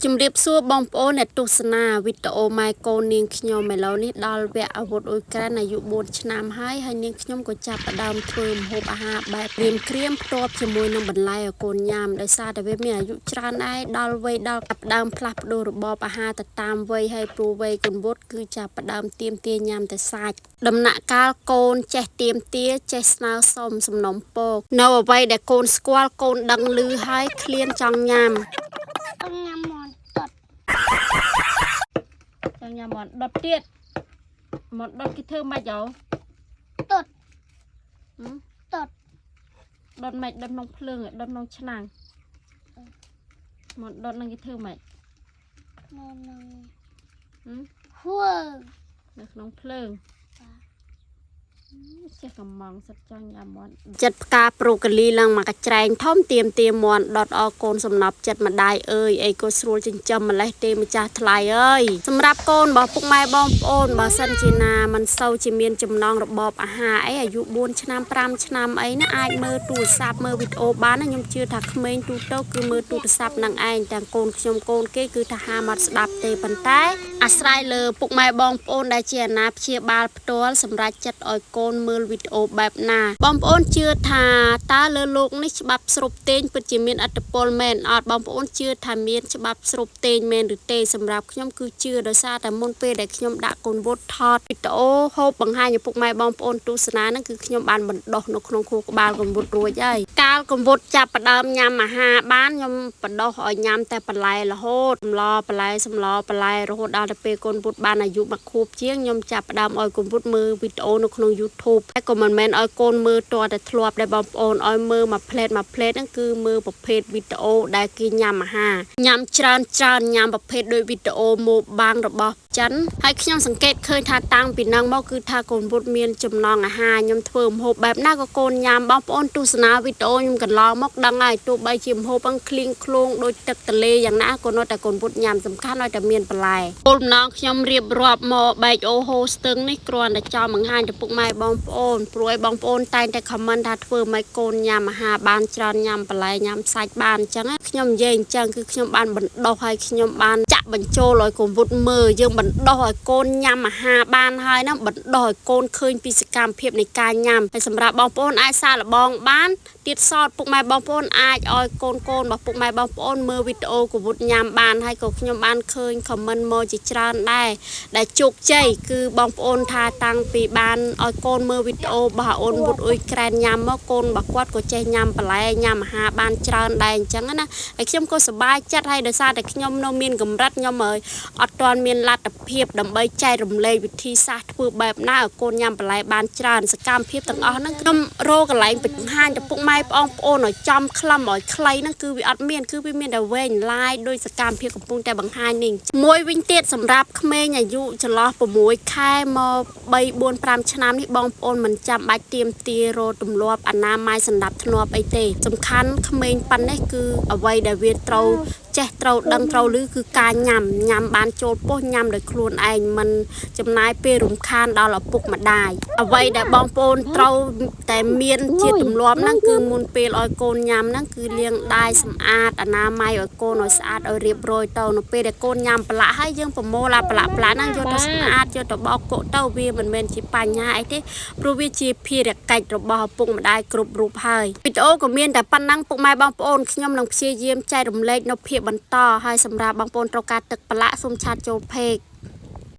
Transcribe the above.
ជំរាបសួរបងប្អូនអ្នកទស្សនាវីដេអូម៉ែកូននាងខ្ញុំឥឡូវនេះដល់វគ្គអាវុធអ៊ុយក្រែនអាយុ4ឆ្នាំហើយហើយនាងខ្ញុំក៏ចាប់ផ្ដើមធ្វើម្ហូបអាហារបែបក្រៀមក្រៀមផ្ទាប់ជាមួយនឹងបន្លែឲ្យកូនញ៉ាំដោយសារតែវាមានអាយុច្រើនដែរដល់វ័យដល់ចាប់ផ្ដើមផ្លាស់ប្ដូររបបអាហារទៅតាមវ័យហើយព្រោះវ័យកូនវុឌ្ឍគឺចាប់ផ្ដើមទៀមទាញ៉ាំតែសាច់ដំណាក់កាលកូនចេះទៀមទាចេះស្នើសុំសំណុំពរនៅអ្វីដែលកូនស្គាល់កូនដឹងឮហើយឃ្លានចង់ញ៉ាំ ចង់ញ៉ាំមាន់ដុត ចង់ញ៉ាំមាន់ដុតទៀតមាន់ដុតគេធ្វើម៉េចយោ ដុត ហឹម ដុត ដុតម៉េចដុតក្នុងភ្លើងដុតក្នុងឆ្នាំងមាន់ដុតនឹងគេធ្វើម៉េច នៅនឹង ហឹម ហួរ នៅក្នុងភ្លើងចេះកំងសិតចង់ញ៉ាំមាន់ចិត្តផ្កាប្រូកូលីឡើងមកកច្រែងធំទៀមទាមាន់ដុតអកូនសំណប់ចិត្តម្ដាយអើយអីក៏ស្រួលចិញ្ចឹមម្លេះទេម្ចាស់ថ្លៃអើយសម្រាប់កូនរបស់ពុកម៉ែបងប្អូនបើសិនជាណាមិនសូវជាមានចំណងរបបអាហារអីអាយុ4ឆ្នាំ5ឆ្នាំអីណាអាចមើលទូរស័ព្ទមើលវីដេអូបានណាខ្ញុំជឿថាក្មេងទូទៅគឺមើលទូរស័ព្ទនឹងឯងទាំងកូនខ្ញុំកូនគេគឺថាហាមអត់ស្ដាប់ទេប៉ុន្តែអាស្រ័យលើពុកម៉ែបងប្អូនដែលជាអាណាព្យាបាលផ្ទាល់សម្រាប់ចិត្តឲ្យកូនមើលវីដេអូបែបណាបងប្អូនជឿថាតើលើលោកនេះច្បាប់ស្រូបទាញពិតជាមានឥទ្ធិពលមែនអត់បងប្អូនជឿថាមានច្បាប់ស្រូបទាញមែនឬទេសម្រាប់ខ្ញុំគឺជឿដោយសារតែមុនពេលដែលខ្ញុំដាក់កូនវុឌ្ឍថតវីដេអូហូបបង្ហាញឲ្យពុកម៉ែបងប្អូនទស្សនាហ្នឹងគឺខ្ញុំបានបណ្ដោះនៅក្នុងខួរក្បាលកូនវុឌ្ឍរួចហើយកាលកូនវុឌ្ឍចាប់ផ្ដើមញ៉ាំអាហារបានខ្ញុំបណ្ដោះឲ្យញ៉ាំតែបន្លែរហូតសម្លបន្លែសម្លបន្លែរហូតដល់ទៅពេលកូនវុឌ្ឍបានអាយុមួយខួបជាងខ្ញុំចាប់ផ្ដើមឲ្យកូនវុឌ្ឍមើលវីដេអូនៅក្នុង YouTube តែក៏មិនមែនឲ្យកូនមើលតតែធ្លាប់ដែរបងប្អូនឲ្យមើលមួយផ្លេតមួយផ្លេតហ្នឹងគឺមើលប្រភេទវីដេអូដែលគេញ៉ាំអាហារញ៉ាំច្រើនច្រើនញ៉ាំប្រភេទដោយវីដេអូម៉ូបាំងរបស់ចិនហើយខ្ញុំសង្កេតឃើញថាតាំងពីហ្នឹងមកគឺថាកូនវុឌ្ឍមានចំណងអាហារខ្ញុំធ្វើម្ហូបបែបណាក៏កូនញ៉ាំបងប្អូនទស្សនាវីដេអូខ្ញុំកន្លងមកដឹងហើយទោះបីជាម្ហូបហ្នឹងឃ្លៀងឃ្លោងដូចទឹកទន្លេយ៉ាងណាក៏នៅតែកូនវុឌ្ឍញ៉ាំសំខាន់ឲ្យតែមានបន្លែគោលបំណងខ្ញុំរៀបរាប់មកបែកអូហូស្ទឹងនេះគ្រាន់តែចង់បង្ហាញទៅពុកម៉ែបងប្អូនព្រោះឲ្យបងប្អូនតែងតែ comment ថាធ្វើម៉េចកូនញ៉ាំអាហារបានច្រើនញ៉ាំបន្លែញ៉ាំសាច់បានអញ្ចឹងខ្ញុំនិយាយអញ្ចឹងគឺខ្ញុំបានបណ្ដោះឲ្យខ្ញុំបានចាក់បញ្ចូលឲ្យកូនវុឌ្ឍមើលយើងបណ្ដោះឲ្យកូនញ៉ាំអាហារបានហើយណាបណ្ដោះឲ្យកូនឃើញពីសកម្មភាពនៃការញ៉ាំហើយសម្រាប់បងប្អូនអាចសាកល្បងបានទៀតសតពុកម៉ែបងប្អូនអាចឲ្យកូនកូនរបស់ពុកម៉ែបងប្អូនមើលវីដេអូកូវុឌ្ឍញ៉ាំបានហើយក៏ខ្ញុំបានឃើញ comment មកជាច្រើនដែរដែលជោគជ័យគឺបងប្អូនថាតាំងពីបានឲ្យកូនមើលវីដេអូរបស់អូនវុឌ្ឍអ៊ុយក្រែនញ៉ាំមកកូនរបស់គាត់ក៏ចេះញ៉ាំបន្លែញ៉ាំអាហារបានច្រើនដែរអញ្ចឹងណាហើយខ្ញុំក៏សប្បាយចិត្តហើយដោយសារតែខ្ញុំនៅមានកម្រិតខ្ញុំហើយអត់ទាន់មានលទ្ធភាពដើម្បីចែករំលែកវិធីសាស្ត្រធ្វើបែបណាឲ្យកូនញ៉ាំបន្លែបានច្រើនសកម្មភាពទាំងអស់ហ្នឹងខ្ញុំរកកន្លែងបង្ហាញទៅពុកម៉ែបងប្អូនឲ្យចំខ្លឹមឲ្យខ្លីហ្នឹងគឺវាអត់មានគឺវាមានតែវែងឡាយដោយសកម្មភាពកំពុងតែបង្ហាញនេះមួយវិញទៀតសម្រាប់ក្មេងអាយុចន្លោះ6ខែមក3 4 5ឆ្នាំនេះបងប្អូនមិនចាំបាច់ទៀមទារទម្លាប់អនាម័យសម្រាប់ធ្នាប់អីទេសំខាន់ក្មេងប៉ុណ្ណេះគឺអ្វីដែលវាត្រូវចេះត្រូវដឹងត្រូវឮគឺការញ៉ាំញ៉ាំបានចូលពោះញ៉ាំដោយខ្លួនឯងមិនចំណាយពេលរំខានដល់ឪពុកម្ដាយអ្វីដែលបងប្អូនត្រូវតែមានជាទម្លាប់ហ្នឹងគឺមុនពេលឲ្យកូនញ៉ាំហ្នឹងគឺលាងដៃសម្អាតអនាម័យឲ្យកូនឲ្យស្អាតឲ្យរៀបរយទៅនៅពេលដែលកូនញ៉ាំប្រឡាក់ហើយយើងប្រមូលអាប្រឡាក់ប្រឡាក់ហ្នឹងយកទៅសម្អាតយកទៅបោកគក់ទៅវាមិនមែនជាបញ្ហាអីទេព្រោះវាជាភារកិច្ចរបស់ឪពុកម្ដាយគ្រប់រូបហើយវីដេអូក៏មានតែប៉ុណ្ណឹងពុកម៉ែបងប្អូនខ្ញុំនឹងព្យាយាមចែករំលែកនៅភាពបន្តហើយសម្រាប់បងប្អូនត្រូវការទឹកប្រឡាក់សូមឆាតចូលពេក